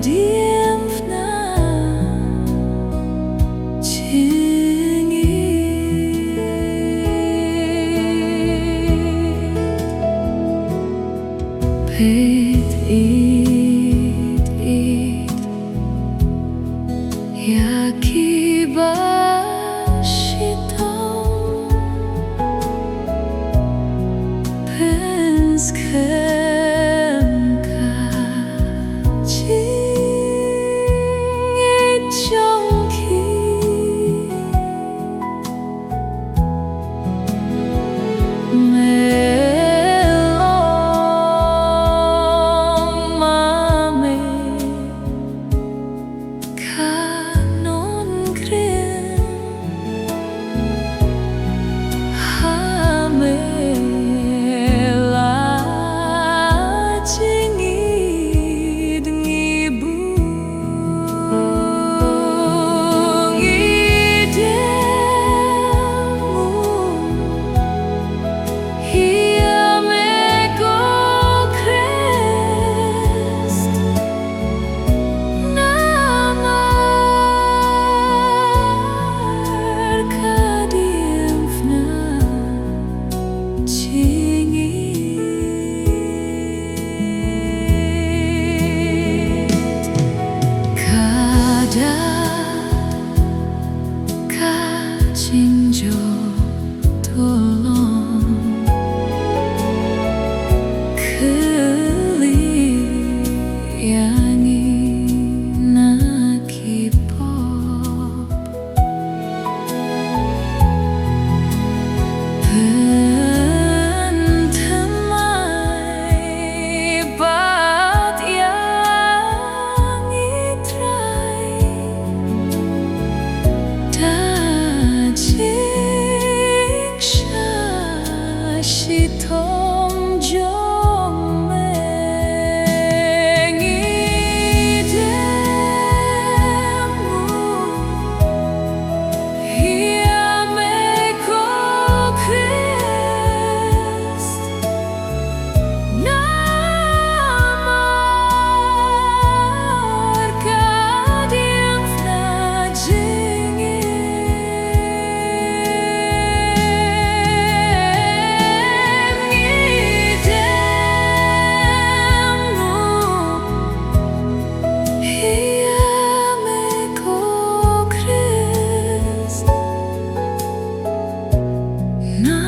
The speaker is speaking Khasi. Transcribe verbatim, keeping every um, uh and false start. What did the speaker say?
Diengphna jingïeit. Peit ïeit ïeit ïa kiba shitom. Pynskhem ka jingïeit jong ki. Me long ma me ka nongrim ha me la jingïeit ngi bun ngi dem. Ïa me ko Khrist, namar ka diengphna jingïeit, ka da ka jingjop. To long kylli ïa ngi na ki pop. Pynthymmai pat ïa ngi Trai. Da jingshisha shitom jong me ngi dem. Ïa me ko Khrist, namar ka diengphna jingïeit ngi dem. Ïa me ko Khrist, na